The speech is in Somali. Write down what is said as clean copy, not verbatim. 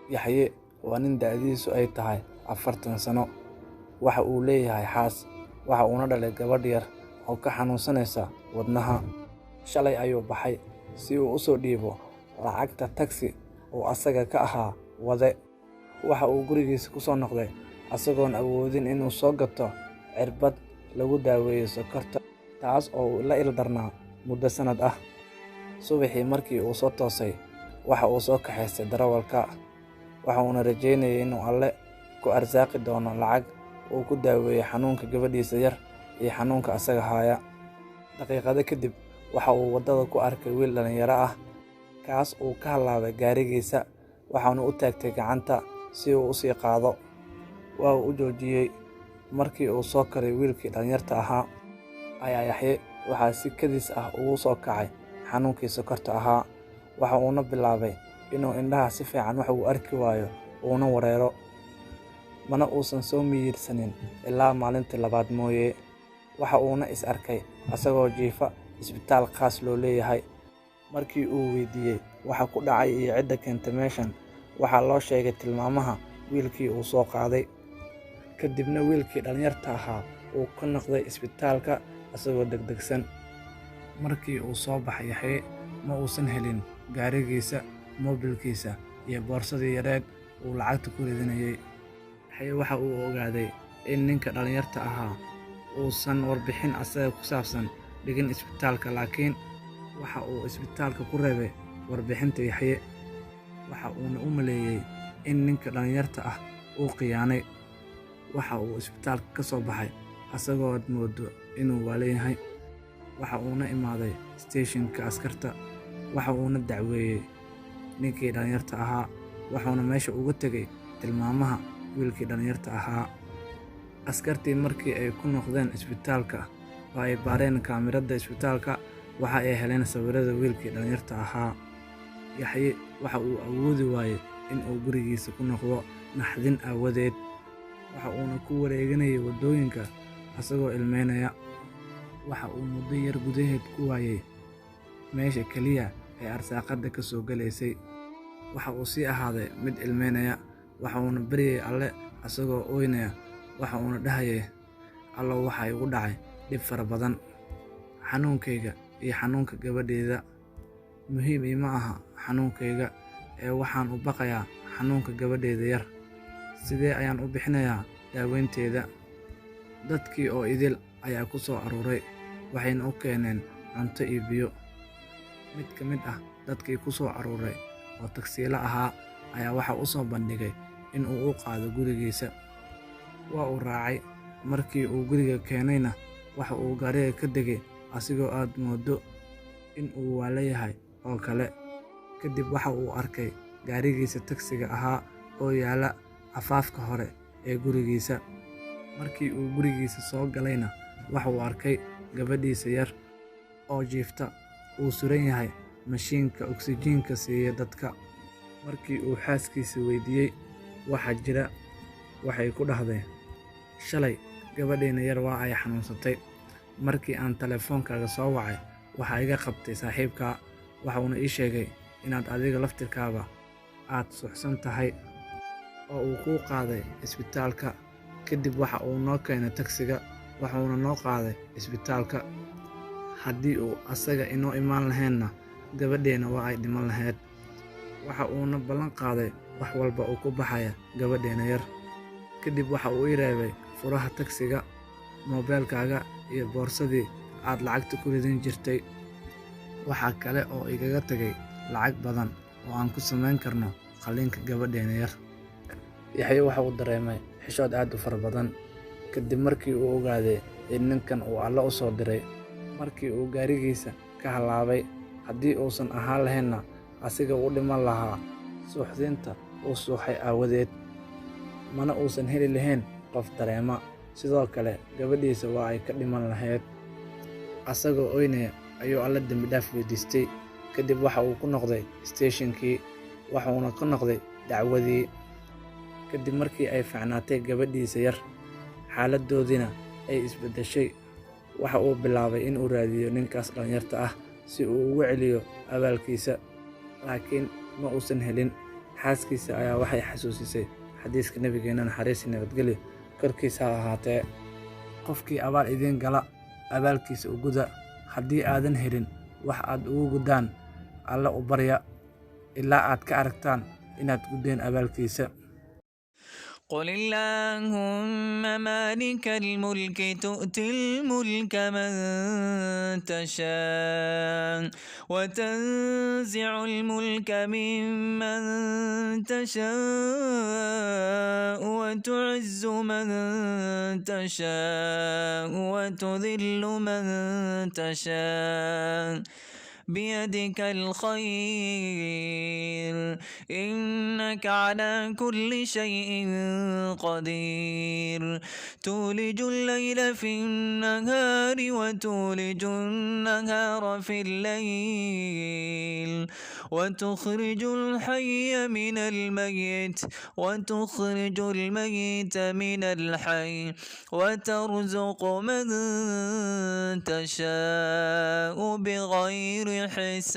Yaxye waa nin da'diisu ay tahay 40 sano. Waxa uu leeyahay xaas, waxa uuna dhalay gabadh yar oo ka xanuunsanaysa wadnaha. Shalay ayuu baxay si uu u soo dhiibo lacagta tagsi uu asaga ka ahaa wade. Waxa uu gurigiisa ku soo noqday asagoon awoodin inuu soo gato cirbad lagu daaweeyo sonkorta, taas oo uu la ildarnaa muddo sanad ah. Subaxii markii uu soo toosay, waxa uu soo kaxaystay darawalka, waxa uuna rajeynayay inuu Alle ku arsaaqi doono lacag uu ku daaweeyo xanuunka gabadhiisa yar iyo xanuunka asaga haya. Daqiiqado kadib, waxa uu waddada ku arkay wiil dhalinyaro ah, kaas uu ka halaabay gaarigiisa, waxaana u taagtay gacanta si uu u sii qaado. Waa uu u joojiyay. Markii uu soo koray wiilkii dhalinyarta ahaa, ayaa Yaxye waxaa si kedis ah ugu soo kacay xanuunkii sonkorta ahaa. Waxa uuna bilaabay inuu indhaha si fiican wax u arki waayo uuna wareero. Mana uusan soo miyirsanin ilaa maalintii labaad mooye. Waxa uuna is arkay asagoo jiifa isbitaal khaas loo leeyahay. Markii uu weydiiyay waxa ku dhacay iyo cidda keentay meeshan, waxaa loo sheegay tilmaamaha wiilkii uu soo qaaday. Kadibna wiilkii dhalinyarta ahaa uu ka noqday isbitaalka asagoo degdegsan. Markii uu soo baxay Yaxye, ma uusan helin gaarigiisa, moobilkiisa iyo boorsadii yareed uu lacagta ku ridinayay. Yaxye waxa uu ogaaday in ninka dhalinyarta ahaa uusan warbixin asaga ku saabsan dhigin isbitaalka, laakiin waxa uu isbitaalka ku reebay warbixinta Yaxye. Waxa uuna u maleeyay in ninka dhalinyarta ah uu khiyaanay. Waxa uu isbitaalka ka soo baxay asagoo aad moodo inuu waalan yahay. Waxa uuna imaaday station-ka askarta, waxa uuna dacweeyay ninkii dhalinyarta ahaa, wuxuuna meesha uga tegay tilmaamaha wiilkii dhalinyarta ahaa. Askartii markii ay ku noqdeen isbitaalka oo ay baareen kaamirada isbitaalka, waxa ay heleen sawirada wiilkii dhalinyarta ahaa. Yaxye waxa uu awoodi waayay in uu gurigiisa ku noqdo naxdin aawadeed. Waxa uuna ku wareeganayay waddooyinka asagoo ilmeynaya. Waxa uu muddo yar gudaheed ku waayay meesha kaliya ee arsaaqada ka soo galaysay. Waxa uu sii ahaaday mid ilmeynaya, waxa uuna baryayay Alle asagoo ooynaya. Waxa uuna dhahayay, Allow waxa igu dhacay dhib fara badan, xanuunkayga iyo xanuunka gabadhayda. Muhiim iima aha xanuunkayga ee waxaan u baqayaa xanuunka gabadhayda yar. Sidee ayaan u bixinayaa daaweynteeda? Dadkii oo idil ayaa ku soo aruuray, waxayna u keeneen cunto iyo biyo. Mid ka mid ah dadkii ku soo aruuray oo tagsiile ahaa ayaa waxa u soo bandhigay in uu u qaado gurigiisa. Waa uu raacay. Markii uu guriga keenayna, waxa uu gaariga ka degay asigoo aad moodo in uu waalan yahay oo kale. Kadib waxa uu arkay gaarigiisa tagsiga ahaa oo yaalla afaafka hore ee gurigiisa. Markii uu gurigiisa soo galayna, waxa uu arkay gabadhiisa yar oo jiifta uu suran yahay mashiinka oksijiinka siiya dadka. Markii uu xaaskiisa weydiiyay waxa jira, waxay ku dhahday, Shalay gabadheena yar waa ay xanuunsatay. Markii aan taleefankaaga soo wacay, waxa iga qabtay saaxiibkaa, waxa uuna ii sheegay inaad adiga laftirkaaba aad suuxsan tahay oo uu kuu qaaday isbitaalka. Kadib waxa uu noo keenay tagsiga, waxa uuna noo qaaday isbitaalka. Haddii uu asaga inoo imaan lahaynna, gabadheena waa ay dhiman lahayd. Waxa uuna ballan qaaday wax walba oo ku baxaya gabadheena yar. Kadib waxa uu ii reebay furaha tagsiga, moobilkaaga iyo boorsadii aad lacagta ku ridin jirtay. Waxa kale oo igaga tagay lacag badan oo aan ku samayn karno qalliinka gabadheena yar. Yaxye waxa uu dareemay xishood aad u fara badan kadib markii uu ogaaday in ninkan uu Alle u soo diray. Markii uu gaarigiisa ka halaabay, haddii uusan ahaan lahaynna asiga u dhiman lahaa suuxdinta uu suuxay aawadeed. Mana uusan heli lahayn qof dareema. Sidoo kale gabadhiisa waa ay ka dhiman lahayd. Asagoo ooynaya ayuu Alle dembi dhaaf weydiistay. Kadib waxa uu ku noqday station-kii, waxa uuna ka noqday dacwadii. Kadib markii ay fiicnaatay gabadhiisa yar, xaaladdoodiina ay isbeddeshay, waxa uu bilaabay in uu raadiyo ninkaas dhalinyarta ah si uu ugu celiyo abaalkiisa. Laakiin ma uusan helin. Xaaskiisa ayaa waxay xasuusisay xadiiska Nabigeena, naxariis iyo nabadgelyo korkiisa ha ahaatee: "Qofkii abaal idiin gala, abaalkiisa u guda. Haddii aadan helin wax aad ugu guddaan, Alle u barya ilaa aad ka aragtaan inaad guddeen abaalkiisa." قل اللهم مالك الملك تؤتي الملك من تشاء وتنزع الملك ممن تشاء وتعز من تشاء وتذل من تشاء بيدك الخير إنك على كل شيء قدير. تولج الليل في النهار وتولج النهار في الليل وتخرج الحي من الميت وتخرج الميت من الحي وترزق من تشاء بغير حساب.